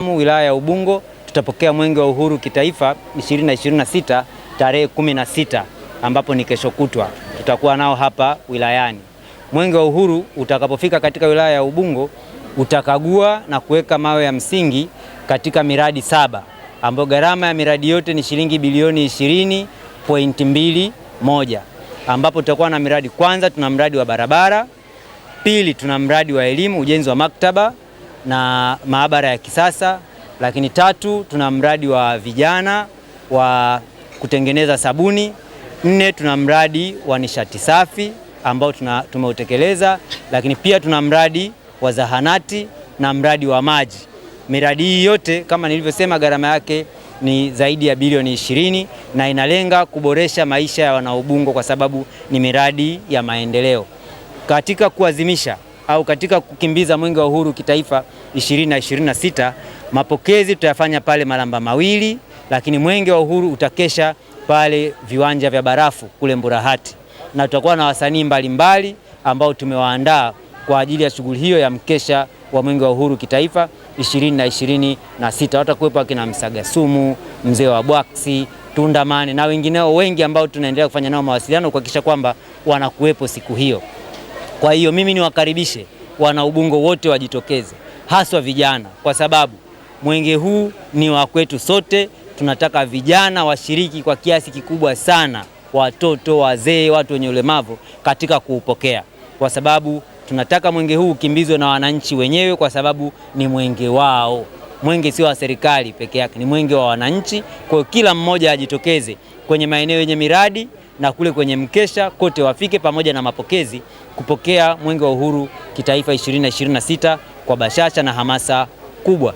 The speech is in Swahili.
Wilaya ya Ubungo tutapokea Mwenge wa Uhuru kitaifa 2026 tarehe 16, ambapo ni kesho kutwa. Tutakuwa nao hapa wilayani. Mwenge wa Uhuru utakapofika katika wilaya ya Ubungo utakagua na kuweka mawe ya msingi katika miradi 7 ambayo gharama ya miradi yote ni shilingi bilioni 20.21, ambapo tutakuwa na miradi. Kwanza tuna mradi wa barabara, pili tuna mradi wa elimu, ujenzi wa maktaba na maabara ya kisasa, lakini tatu tuna mradi wa vijana wa kutengeneza sabuni, nne tuna mradi wa nishati safi ambao tumeutekeleza, lakini pia tuna mradi wa zahanati na mradi wa maji. Miradi hii yote kama nilivyosema, gharama yake ni zaidi ya bilioni 20 na inalenga kuboresha maisha ya wanaubungo kwa sababu ni miradi ya maendeleo. Katika kuazimisha au katika kukimbiza Mwenge wa Uhuru kitaifa 2026, mapokezi tutayafanya pale Malamba Mawili, lakini Mwenge wa Uhuru utakesha pale viwanja vya barafu kule Mburahati, na tutakuwa na wasanii mbalimbali ambao tumewaandaa kwa ajili ya shughuli hiyo ya mkesha wa Mwenge wa Uhuru kitaifa 2026. Watakuwepo akina Msagasumu, mzee wa Bwaksi, Tundamani na wengineo wengi ambao tunaendelea kufanya nao mawasiliano kuhakikisha kwamba wanakuwepo siku hiyo. Kwa hiyo mimi niwakaribishe wana Ubungo wote wajitokeze, haswa vijana, kwa sababu mwenge huu ni wa kwetu sote. Tunataka vijana washiriki kwa kiasi kikubwa sana, watoto, wazee, watu wenye ulemavu katika kuupokea, kwa sababu tunataka mwenge huu ukimbizwe na wananchi wenyewe, kwa sababu ni mwenge wao. Mwenge sio wa serikali peke yake, ni mwenge wa wananchi. Kwa hiyo kila mmoja ajitokeze kwenye maeneo yenye miradi na kule kwenye mkesha kote wafike, pamoja na mapokezi kupokea Mwenge wa Uhuru kitaifa 2026 kwa bashasha na hamasa kubwa.